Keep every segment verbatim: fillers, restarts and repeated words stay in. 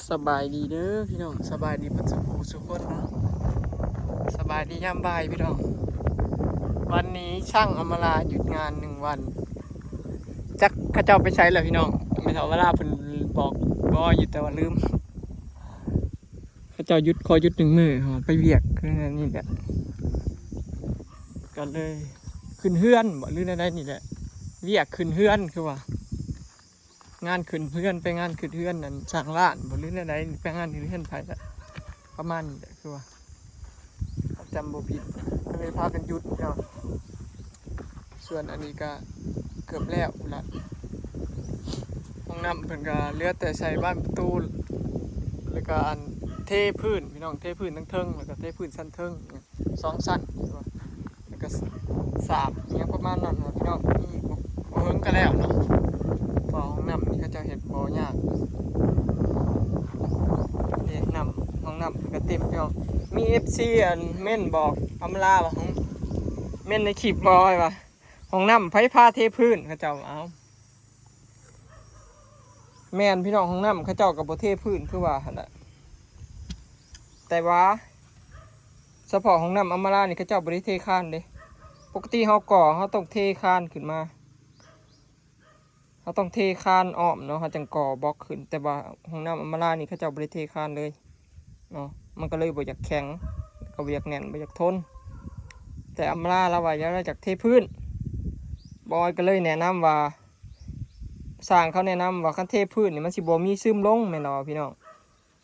สบายดีเด้อพี่น้อง สบายดีเบิดสุขสุขคนเนาะ สบายดียามบ่ายพี่น้อง วันนี้ช่างอำมาลาหยุดงานหนึ่งวัน จักเขาเจ้าไปไสแล้วพี่น้อง แม่เฒ่าอำมาลาเพิ่นบอกบ่อยู่ แต่ว่าลืม เขาเจ้าหยุด ขอหยุดหนึ่งมื้อ เขาไปเวียก คือนี่แหละ ก็เลยขึ้นเฮือนบ่ หรือแนวใดนี่แหละ เวียกขึ้นเฮือนคือว่า งานขึ้นเฮือน ไปงานขึ้นเฮือนนั่น สร้างร้านบ่ หรือแนวใด ไปงานขึ้นเฮือนไผละ ประมาณนี้แหละ คือว่า จำบ่ผิด ก็เลยพากันหยุดเนาะ ส่วนอันนี้ก็เกือบแล้วพุ้นละ ห้องน้ำเพิ่นก็เหลือแต่ใส่บานประตู แล้วก็อันเทพื้นพี่น้อง เทพื้นทั้งเทิง แล้วก็เทพื้นชั้นเทิง สองชั้น แล้วก็สาบอิหยังประมาณนั้นนะพี่น้อง นี่บ่ บ่เฮิงก็แล้วเนาะ เพราะห้องน้ำนี่เขาเจ้าเฮ็ดบ่ยาก เฮ็ดน้ำ ห้องน้ำก็เต็มพี่น้อง มีเอฟซีอันเม้นบอกอำลาว่า ห้อง เม้นในคลิปบ่ว่า ห้องน้ำไผพาเทพื้น เขาเจ้า เอา แม่นพี่น้อง ห้องน้ำเขาเจ้าก็บ่เทพื้นคือว่าหั่นแหละ แต่ว่า เฉพาะห้องน้ำอำมาลานี่เขาเจ้าบ่ได้เทคานเด้ ปกติเฮาก่อ เฮาต้องเทคานขึ้นมา เฮาต้องเทคานอ้อมเนาะ เฮาจั่งก่อบล็อกขึ้น แต่ว่าห้องน้ำอำมาลานี่เขาเจ้าบ่ได้เทคานเลยเนาะ มันก็เลยบ่อยากแข็ง ก็บ่อยากแน่น บ่อยากทน แต่อำมาลาลาวว่าอยาก ลาวอยากเทพื้น บอยก็เลยแนะนำว่า ช่างเขาแนะนำว่าคันเทพื้นนี่มันสิบ่มีซึมลงแม่นบ่พี่น้อง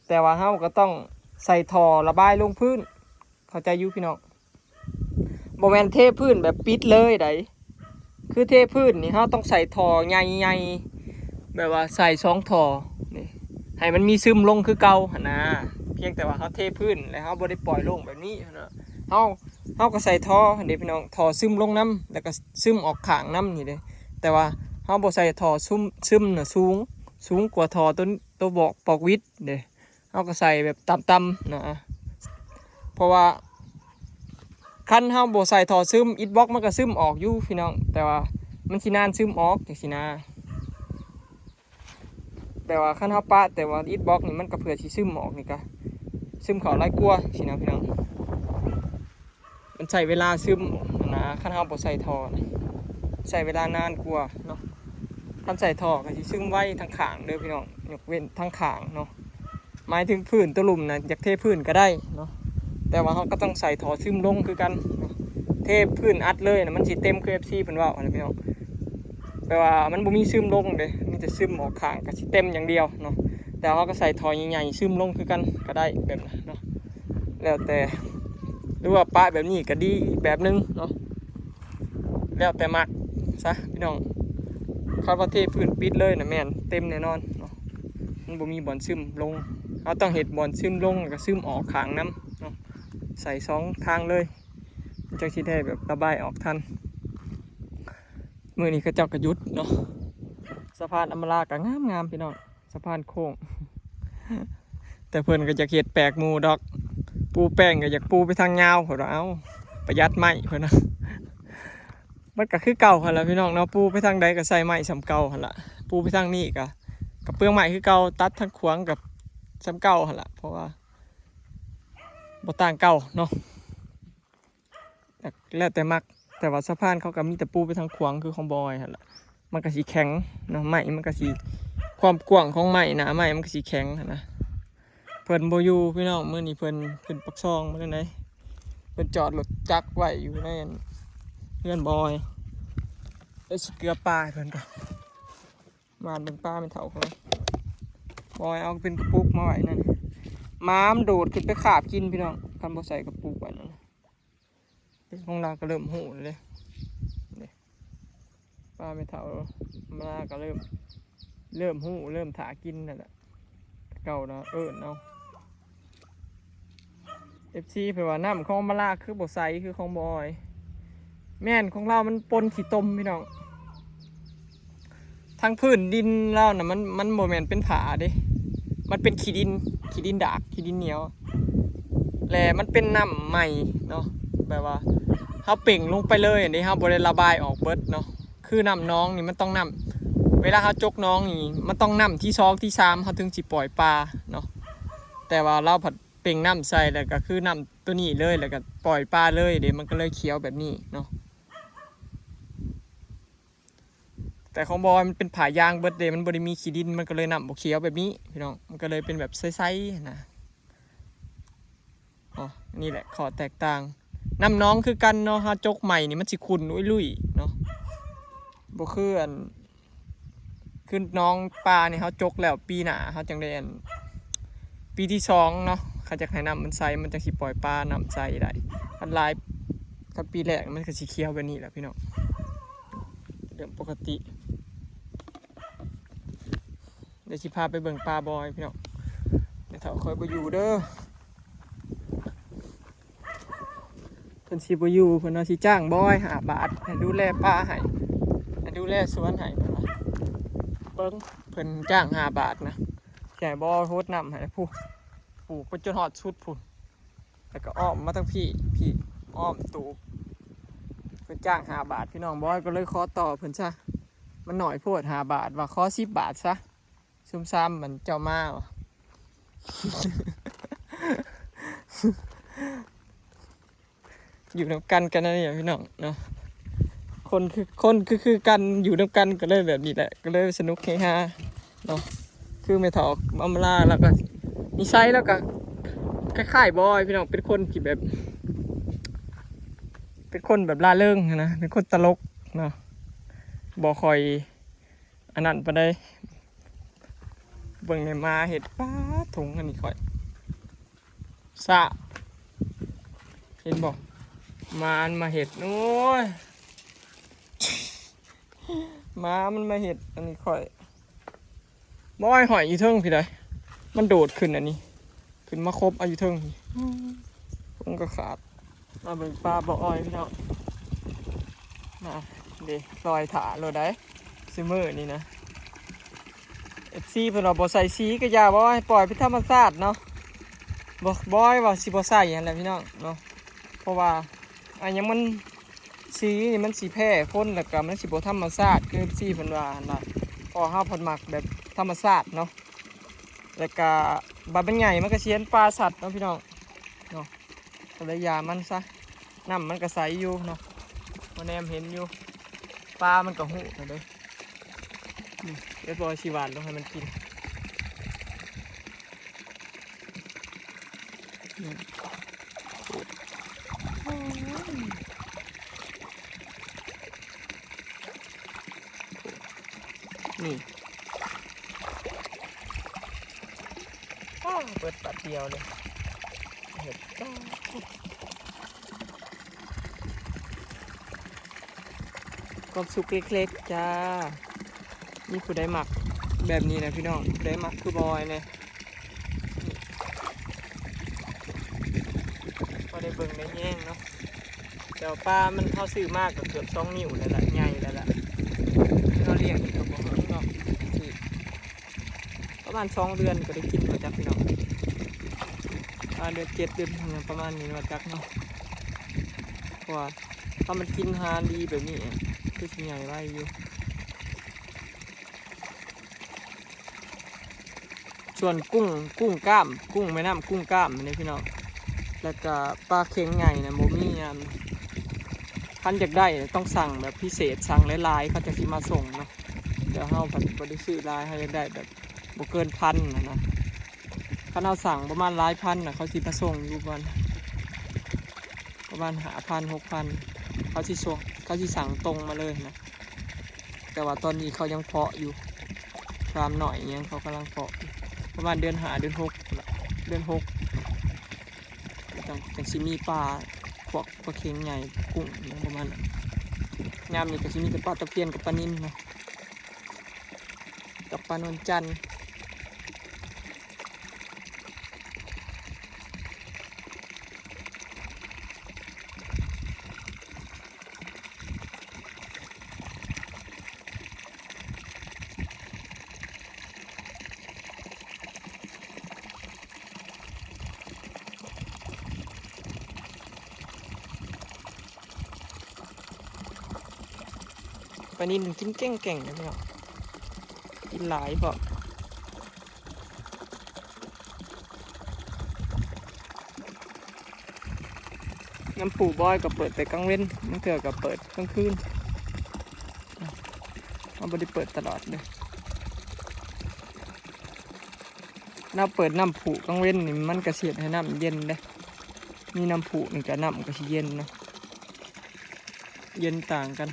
แต่ว่าเฮาก็ต้องใส่ท่อระบายลงพื้น เข้าใจอยู่พี่น้อง บ่แม่นเทพื้นแบบปิดเลยได คือเทพื้นนี่เฮาต้องใส่ท่อใหญ่ๆ แบบว่าใส่สองท่อนี่ ให้มันมีซึมลงคือเก่าหั่นนะ เพียงแต่ว่าเฮาเทพื้นแล้วเฮาบ่ได้ปล่อยโล่งแบบนี้หั่นนะ เฮา เฮาก็ใส่ท่อหั่นเด้พี่น้อง ท่อซึมลงนำ แล้วก็ซึมออกข้างนำนี่เด้ แต่ว่าเฮาบ่ใส่ท่อซึม ซึมน่ะสูง สูงกว่าท่อตัว ตัวบอกปอกวิดเด้ เฮาก็ใส่แบบต่ำๆนะ เพราะว่าคันเฮาบ่ใส่ท่อซึม อิฐบล็อกมันก็ซึมออกอยู่พี่น้อง แต่ว่ามันสินานซึมออกจั่งซี้นะ แต่ว่าคันเฮาปะ แต่ว่าอิฐบล็อกนี่มันก็เพื่อสิซึมออกนี่ก็ ซึมเข้าหลายกว่าซี้นะพี่น้อง มันใช้เวลาซึมนะ คันเฮาบ่ใส่ท่อนะ ใช้เวลานานกว่าเนาะ คันใส่ท่อก็สิซึมไวทั้งข้างเด้อพี่น้อง ยกเว้นทั้งข้างเนาะ หมายถึงพื้นตัวลุ่มนะ อยากเทพื้นก็ได้เนาะ แต่ว่าเฮาก็ต้องใส่ท่อซึมลงคือกันเนาะ เทพื้นอัดเลยนะ มันสิเต็มคือเอฟซีเพิ่นเว้าหั่นนะพี่น้อง แปลว่ามันบ่มีซึมลงเด้ มีแต่ซึมออกข้าง ก็สิเต็มอย่างเดียวเนาะ แต่เฮาก็ใส่ท่อใหญ่ๆ ซึมลงคือกันก็ได้แบบนั้นเนาะ แล้วแต่ หรือว่าปะแบบนี้ก็ดีอีกแบบหนึ่งเนาะ แล้วแต่มักซะพี่น้อง คันว่าเทพื้นปิดเลยนะ แม่นเต็มแน่นอนเนาะ มันบ่มีบ่อนซึมลง เฮาต้องเฮ็ดบ่อนซึมลง แล้วก็ซึมออกข้างนำเนาะ ใส่สองทางเลย มันจั่งสิได้แบบระบายออกทัน มื้อนี้เขาเจ้าก็หยุดเนาะ สะพานอำมาลาก็งามๆ พี่น้อง สะพานโค้ง แต่เพิ่นก็อยากเฮ็ดแปลกหมู่ดอก ปูแป้งก็อยากปูไปทางยาว เพิ่นว่า เอ้า ประหยัดไม้ เพิ่นว่า มันก็คือเก่าหั่นล่ะพี่น้องเนาะ ปูไปทางใดก็ใส่ไม้ส่ำเก่าหั่นล่ะ ปูไปทางนี้ก็ ก็เปลืองไม้คือเก่า ตัดทางขวางก็ส่ำเก่าหั่นล่ะ เพราะว่าบ่ต่างเก่าเนาะ แล้วแต่มัก แต่ว่าสะพานเขาก็มีแต่ปูไปทางขวางคือของบอยหั่นล่ะ มันก็สิแข็งเนาะ ไม้มันก็สิ ความกว้างของไม้นะ ไม้มันก็สิแข็งหั่นนะ เพิ่นบ่อยู่พี่น้อง มื้อนี้เพิ่นขึ้นปากซองมาจั่งใด เพิ่นจอดรถจักรไว้อยู่ในเฮือนบอย แล้วสิเกลือปลาให้เพิ่นก่อน หว่านเบิ่งปลาแม่เฒ่าเขา บอยเอาเป็นกระปุกมาไว้นั่น หมามันโดดขึ้นไปคาบกินพี่น้อง คันบ่ใส่กระปุกไว้นั่น ของเราก็เริ่มหูแล้วเด้ นี่ ปลาแม่เฒ่ามาก็เริ่ม เริ่มหู เริ่มถากินนั่นแหละ เก่าเนาะ เอิ้นเอา เอฟซี เพิ่นว่าน้ำของอำมาลาคือบ่ใสคือของบอย แม่น ของเรามันปนขี้ตมพี่น้อง ทั้งพื้นดินเราน่ะ มัน มันบ่แม่นเป็นผาเด้ มันเป็นขี้ดิน ขี้ดินดาก ขี้ดินเหนียว และมันเป็นน้ำใหม่เนาะ แบบว่า เฮาเป่งลงไปเลยเด้ เฮาบ่ได้ระบายออกเบิดเนาะ คือน้ำหนองนี่มันต้องน้ เวลาเฮาจกหนองนี่มันต้องน้ำที่สองที่สามเฮาถึงสิปล่อยปลาเนาะ แต่ว่าลาวผัดเป่งน้ำใส่แล้วก็คือน้ำตัวนี้เลย แล้วก็ปล่อยปลาเลยเด้ มันก็เลยเขียวแบบนี้เนาะ แต่ของบอยมันเป็นผายางเบิดเด้ มันบ่ได้มีขี้ดิน มันก็เลยน้ำบ่เขียวแบบนี้พี่น้อง มันก็เลยเป็นแบบใสๆนะ อ๋อ นี่แหละข้อแตกต่าง น้ำหนองคือกันเนาะ เฮาจกใหม่นี่มันสิขุ่นอุ้ยลุยเนาะ บ่คืออัน คือหนองปลานี่เฮาจกแล้วปีหน้าเฮาจั่งได้อัน ปีที่สองเนาะ เขาจะให้น้ำมันใส มันจั่งสิปล่อยปลาน้ำใสได้ คันหลาย คันปีแรกมันก็สิเขียวแบบนี้แหละพี่น้อง เรื่องปกติ เดี๋ยวสิพาไปเบิ่งปลาบอยพี่น้อง แม่เฒ่าคอยบ่อยู่เด้อ เพิ่นสิบ่อยู่ เพิ่นว่าสิจ้างบอยห้าบาท ให้ดูแลปลาให้ ให้ดูแลสวนให้ เพิ่นว่า เบิ่ง เพิ่นจ้างห้าบาทนะ สิให้บอยโฮดน้ำให้ผู้ ปลูกไปจนฮอดสุดพุ้น แล้วก็อ้อมมาทางพี้ พี้ อ้อมตูบ เพิ่นจ้างห้าบาทพี่น้อง บอยก็เลยขอต่อเพิ่นซะ มันน้อยโพดห้าบาท ว่าขอสิบบาทซะ ซุมซามมันเจ้ามาว่ะ อยู่นำกันกันนั่นนี่พี่น้องเนาะ คนคือ คนคือ คือกัน อยู่นำกันก็เลยแบบนี้แหละ ก็เลยสนุกเฮฮาเนาะ คือแม่เฒ่าอำลาแล้วก็นิสัยแล้วก็คล้ายๆบอยพี่น้อง เป็นคนที่แบบ เป็นคนแบบร่าเริงนะ เป็นคนตลกเนาะ บ่ค่อยอันนั้นปานใด เบิ่งในมาเห็ด ป๊าด ถุงอันนี้ข่อย สะ เห็นบ่ หมามันมาเห็ด โอ้ย หมามันมาเห็ด อันนี้ข่อย บ่อ้อยหอยอยู่เทิงพี้ใด มันโดดขึ้นอันนี้ ขึ้นมาคบเอาอยู่เทิงพี้ ผมก็ขาด มาเบิ่งปลาบ่อ้อยพี่น้อง มา เด้ ลอยถาโลดได้ ซิมือนี่นะ เอฟซี เพิ่นว่าบ่ใส่สีก็อย่า บ่ให้ปล่อยเป็นธรรมชาติเนาะ บ่ บอยว่าสิบ่ใส่หั่นแหละพี่น้องเนาะ เพราะว่าอันหยังมัน สีนี่มันสิแพ้คน แล้วก็มันสิบ่ธรรมชาติ คือ เอฟซี เพิ่นว่าหั่นล่ะ เพราะเฮาเพิ่นมักแบบธรรมชาติเนาะ แล้วก็บัดมันใหญ่มันก็สิเห็นปลาสัตว์เนาะพี่น้องเนาะ ก็เลยอย่ามันซะ น้ำมันก็ใสอยู่เนาะ บ่แนมเห็นอยู่ ปลามันก็ฮู้แล้วเด้ อืม เดี๋ยวบอยสิหว่านลงให้มันกิน อืม นี่ อ้าว เปิดปัดเดียวเลย เห็ดจ้า ความสุขเล็กๆจ้า มีผู้ใดมักแบบนี้นะพี่น้อง ผู้ใดมักคือบอยเนี่ย พอได้เบิ่งได้แยงเนาะ แต่ว่าปลามัน เฮาซื้อมาก็เกือบสองนิ้วแล้วล่ะ ใหญ่แล้วล่ะ เฮาเลี้ยงอีกก็บ่เฮิงเนาะ สิประมาณสองเดือนก็ได้กินแล้วจ้ะพี่น้อง อ่า เดือนเจ็ด เดือนหยังประมาณนี้ว่าจักเนาะ เพราะว่าถ้ามันกินอาหารดีแบบนี้อะ คือสิใหญ่ไวอยู่ ส่วนกุ้ง กุ้งกล้าม กุ้งแม่น้ำกุ้งกล้ามนี่พี่น้อง แล้วก็ปลาเข็งใหญ่นะบ่มีอัน คันอยากได้ต้องสั่งแบบพิเศษ สั่งหลายๆ เขาจะสิมาส่งเนาะ เดี๋ยวเฮาผัดบ่ได้ซื้อหลาย เฮาอยากได้แบบบ่เกินพันนะนะ คันเฮาสั่งประมาณหลายพันนะ เขาสิมาส่งอยู่ประมาณ ประมาณห้าพัน หกพัน เขาสิส่ง เขาสิสั่งตรงมาเลยนะ แต่ว่าตอนนี้เขายังเพาะอยู่ ฟาร์มหน่อยยังเขากำลังเพาะอยู่ ประมาณเดือนห้า เดือนหก เดือนหก จั่ง จั่งสิมีปลา พวกปลาเข็งใหญ่ กุ้งอิหยังประมาณนั้น ยามนี้ก็สิมีแต่ปลาตะเพียนกับปลานิลนะ กับปลานวลจันทร์ ปลานิลกินเก่งๆนะพี่น้อง กินหลายพร้อม น้ำพุบอยก็เปิดแต่กลางเว็น บางเทื่อก็เปิดกลางคืน เราบ่ได้เปิดตลอดเด้อ เราเปิดน้ำพุกลางเว็นนี่มันก็สิเฮ็ดให้น้ำเย็นเด้ มีน้ำพุนี่ก็น้ำก็สิเย็นเนาะ เย็นต่างกัน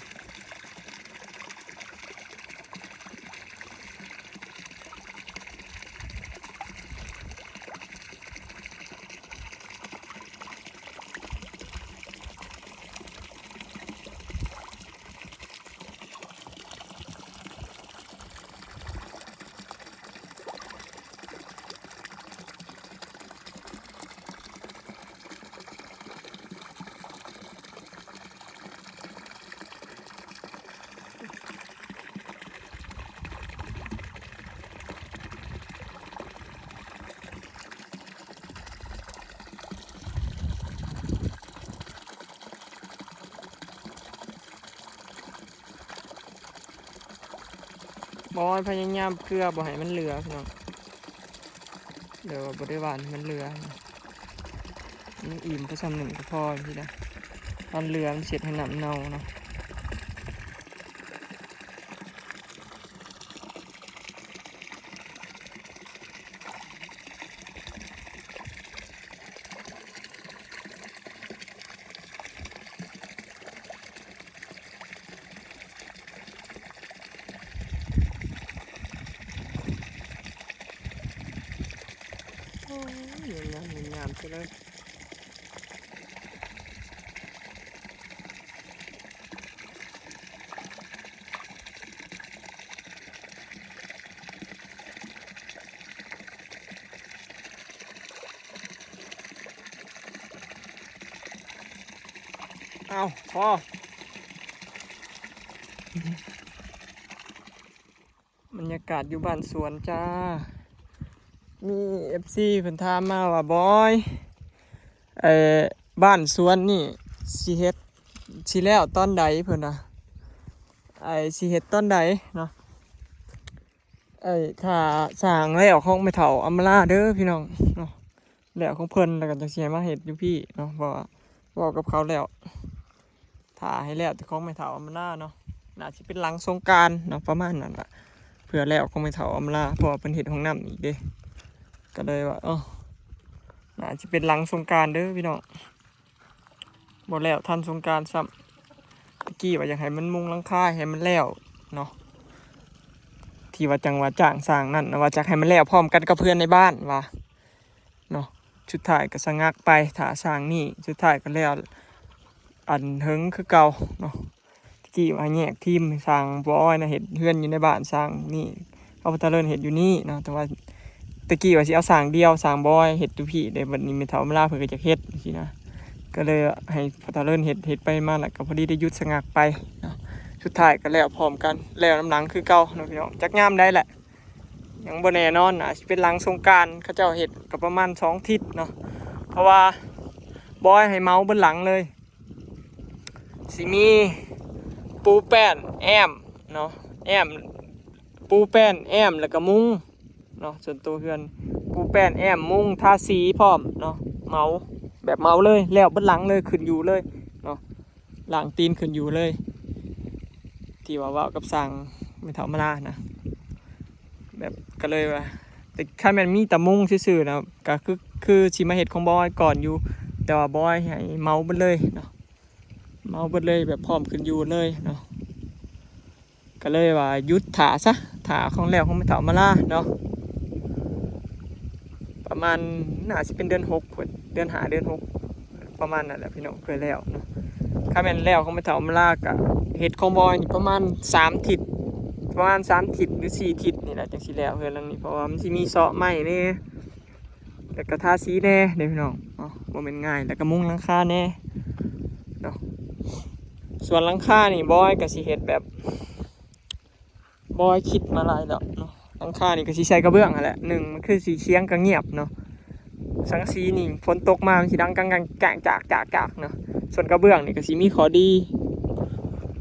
บอยพยายามเกลือบ่ให้มันเหลือพี่น้อง เดี๋ยวบ่ได้หว่านให้มันเหลือ มันอิ่มพอส่ำหนึ่งก็พอพี่นะ ตอนเหลือมันเฮ็ดให้น้ำเน่าเนาะ โอ้ย งามงามใช่เลย เอาพอ บรรยากาศอยู่บ้านสวนจ้า มีเอฟซีเพิ่นถามมาว่า บอย เอ่อ บ้านสวนนี่สิเฮ็ด สิแล้วตอนใดเพิ่นว่า ไอ้สิเฮ็ดตอนใดเนาะ ไอ้ถ้าสร้างแล้วของแม่เฒ่าอำมาลาเด้อพี่น้องเนาะ แล้วของเพิ่นแล้วก็จั่งสิให้มาเฮ็ดอยู่พี้เนาะ เพราะว่าเว้ากับเขาแล้ว ถ้าให้แล้วแต่ของแม่เฒ่าอำมาลาเนาะ น่าสิเป็นหลังสงกรานต์เนาะ ประมาณนั้นล่ะ เพื่อแล้วของแม่เฒ่าอำมาลา เพราะว่าเพิ่นเฮ็ดห้องน้ำอีกเด้ ก็เลยว่า เออ น่าสิเป็นหลังสงกรานต์เด้อพี่น้อง บ่แล้วทันสงกรานต์ซ้ำ ตะกี้ว่าอยากให้มันมุงหลังคาให้มันแล้วเนาะ ที่ว่าจั่งว่าจ้างสร้างนั่นนะ ว่าอยากให้มันแล้วพร้อมกันกับเฮือนในบ้านว่าเนาะ สุดท้ายก็สะงักไป ถ้าสร้างนี่ สุดท้ายก็แล้ว อันเฮิงคือเก่าเนาะ ตะกี้ว่าแยกทีมสร้างบอยนะ เฮ็ดเฮือนอยู่ในบ้าน สร้างนี่ เอาพ่อตาเลินเฮ็ดอยู่นี่เนาะ แต่ว่าตะกี้ว่าสิเอาสร้างเดี่ยว สร้างบอยเฮ็ดอยู่พี้เด้ บัดนี้แม่เฒ่าอำมาลาเพิ่นก็อยากเฮ็ดจั่งซี้นะ ก็เลยให้พ่อตาเลินเฮ็ด เฮ็ดไปมาแล้วก็พอดีได้หยุดสะงักไปเนาะ สุดท้ายก็แล้วพร้อมกัน แล้วนำหลังคือเก่าเนาะพี่น้อง จักยามใดแหละ ยังบ่แน่นอน อาจสิเป็นหลังสงกรานต์ เขาเจ้าเฮ็ดก็ประมาณสองอาทิตย์เนาะ เพราะว่าบอยให้เหมาเบิดหลังเลย สิมีปูแป้นแอมเนาะ แอม ปูแป้นแอมแล้วก็มุงเนาะ ส่วนตัวเฮือน ปูแป้นแอมมุง ทาสีพร้อมเนาะ เหมา แบบเหมาเลย แล้วเบิดหลังเลย ขึ้นอยู่เลยเนาะ ล้างตีนขึ้นอยู่เลย ที่ว่าเว้ากับสร้างแม่เฒ่าอำมาลานะ แบบก็เลยว่า แต่คันแม่นมีแต่มุงซื่อๆนะ ก็คือ คือสิมาเฮ็ดของบอยก่อนอยู่ แต่ว่าบอยให้เหมาเบิดเลยเนาะ เหมาเบิดเลย แบบพร้อมขึ้นอยู่เลยเนาะ ก็เลยว่าหยุดถ่าซะ ถ่าของแล้วของแม่เฒ่าอำมาลาเนาะ ประมาณ น่าสิเป็นเดือนหกพุ้น เดือนห้า เดือนหก ประมาณนั้นแหละพี่น้อง เพื่อแล้วเนาะ คันแม่นแล้วของแม่เฒ่าอำมาลาก็เฮ็ดของบอยนี่ประมาณสามอาทิตย์ ประมาณสามอาทิตย์หรือสี่อาทิตย์นี่แหละ จั่งสิแล้วเฮือนหลังนี้ เพราะว่ามันสิมีเซาะไม้แหน่ แล้วก็ทาสีแหน่เด้อพี่น้องเนาะ บ่แม่นง่าย แล้วก็มุงหลังคาแหน่เนาะ ส่วนหลังคานี่บอยก็สิเฮ็ดแบบ บอยคิดมาหลายแล้วเนาะ หลังคานี่ก็สิใส่กระเบื้องหั้นแหละ หนึ่งมันคือสิเสียงก็เงียบเนาะ สังกะสีนี่ฝนตกมามันสิดังกังกังกางจากจากจากเนาะ ส่วนกระเบื้องนี่ก็สิมีข้อดี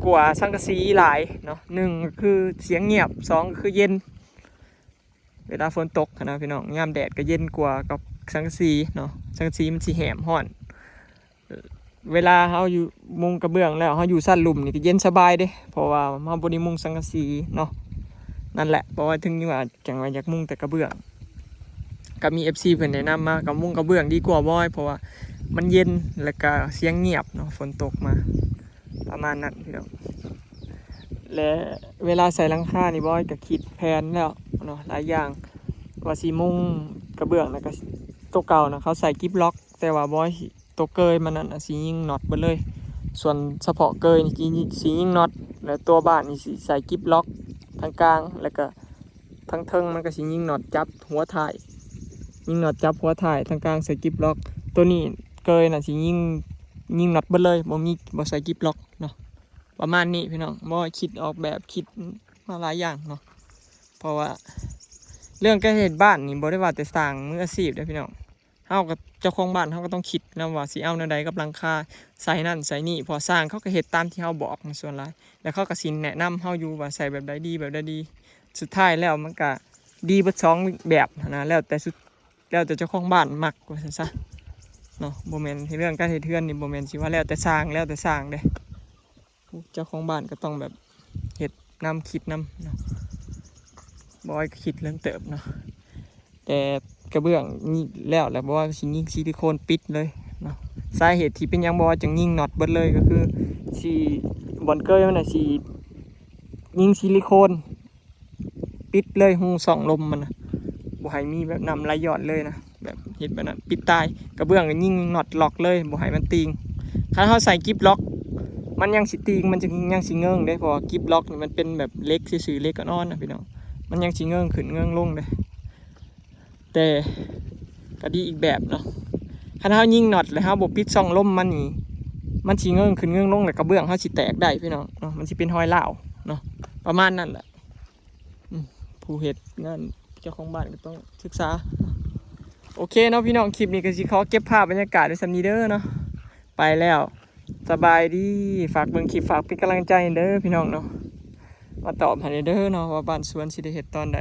กว่าสังกะสีหลายเนาะ หนึ่งก็คือเสียงเงียบ สองก็คือเย็น วลาฝนตกหั้นนะพี่น้อง ยามแดดก็เย็นกว่ากับสังกะสีเนาะ สังกะสีมันสิแหมฮ้อน เวลาเฮาอยู่มุงกระเบื้องแล้วเฮาอยู่ชั้นลุ่มนี่ก็เย็นสบายเด้ เพราะว่าเฮาบ่ได้มุงสังกะสีเนาะ นั่นแหละ เพราะว่าถึงว่าจั่งว่าอยากมุงแต่กระเบื้อง ก็มี เอฟซี เพิ่นแนะนำมาก็มุงกระเบื้องดีกว่าบอย เพราะว่ามันเย็น แล้วก็เสียงเงียบเนาะ ฝนตกมา ประมาณนั้นพี่น้อง และเวลาใส่หลังคานี่บอยก็คิดแผนแล้วเนาะ หลายอย่าง ว่าสิมุงกระเบื้องแล้วก็ตัวเก่านะ เขาใส่กิปล็อก แต่ว่าบอยสิตัวเกยมันนั่นน่ะสิยิงน็อตเบิดเลย ส่วนเฉพาะเกยนี่สิยิงน็อต แล้วตัวบ้านนี่สิใส่กิปล็อกทางกลาง แล้วก็ทางเทิงมันก็สิยิงน็อตจับหัวท้าย ยิงน็อตจับหัวท้าย ทางกลางใส่กิปล็อก ตัวนี้เกยน่ะสิยิง ยิงน็อตเบิดเลย บ่มี บ่ใส่กิปล็อกเนาะ ประมาณนี้พี่น้อง บ่คิดออกแบบ คิดมาหลายอย่างเนาะ เพราะว่าเรื่องการเฮ็ดบ้านนี่บ่ได้ว่าแต่ช่างมืออาชีพเด้อพี่น้อง เฮาก็เจ้าของบ้านเฮาก็ต้องคิดนำว่าสิเอาแนวใดกับหลังคา ใส่นั่นใส่นี่ เพราะช่างเขาก็เฮ็ดตามที่เฮาบอกส่วนหลาย แล้วเขาก็สิแนะนำเฮาอยู่ว่าใส่แบบใดดี แบบใดดี สุดท้ายแล้วมันก็ดีเบิดสองแบบหั้นนะ แล้วแต่สุด แล้วแต่เจ้าของบ้านมักว่าซั่นซะเนาะ บ่แม่นเรื่องการเฮ็ดเฮือนนี่ บ่แม่นสิว่าแล้วแต่ช่าง แล้วแต่ช่างเด้ เจ้าของบ้านก็ต้องแบบเฮ็ดนำ คิดนำเนาะ บอยก็คิดเรื่องเติบเนาะ แต่กระเบื้องนี่แล้ว แล้วบอยก็สิยิงซิลิโคนปิดเลยเนาะ สาเหตุที่เป็นหยังบอยจึงยิงน็อตเบิดเลยก็คือ สิ บ่อนเกยมันน่ะสิยิงซิลิโคน ปิดเลย ฮูช่องลมมันนะ บ่ให้มีแบบน้ำไหลย้อนเลยนะ แบบเฮ็ดแบบนั้น ปิดตาย กระเบื้องก็ยิงน็อตล็อกเลย บ่ให้มันติ่ง คันเฮาใส่กิปล็อก มันยังสิติ่ง มันจะยังสิเงิงเด้ เพราะว่ากิปล็อกนี่มันเป็นแบบเหล็กซื่อๆ เหล็กอ่อนๆนะพี่น้อง มันยังสิเงิงขึ้นเงิงลงเด้ แต่ก็ดีอีกแบบเนาะ คันเฮายิงน็อตแล้วเฮาบ่ปิดช่องลมมันนี่ มันสิเงิงขึ้นเงิงลง แล้วกระเบื้องเฮาสิแตกได้พี่น้องเนาะ มันสิเป็นฮอยร้าวเนาะ ประมาณนั้นแหละ อืม ผู้เฮ็ดงาน เจ้าของบ้านก็ต้องศึกษา โอเคเนาะพี่น้อง คลิปนี้ก็สิขอเก็บภาพบรรยากาศไว้ส่ำนี้เด้อเนาะ ไปแล้ว สบายดี ฝากเบิ่งคลิป ฝากเป็นกำลังใจให้เด้อพี่น้องเนาะ มาตอบให้เด้อเนาะ ว่าบ้านสวนสิได้เฮ็ดตอนใด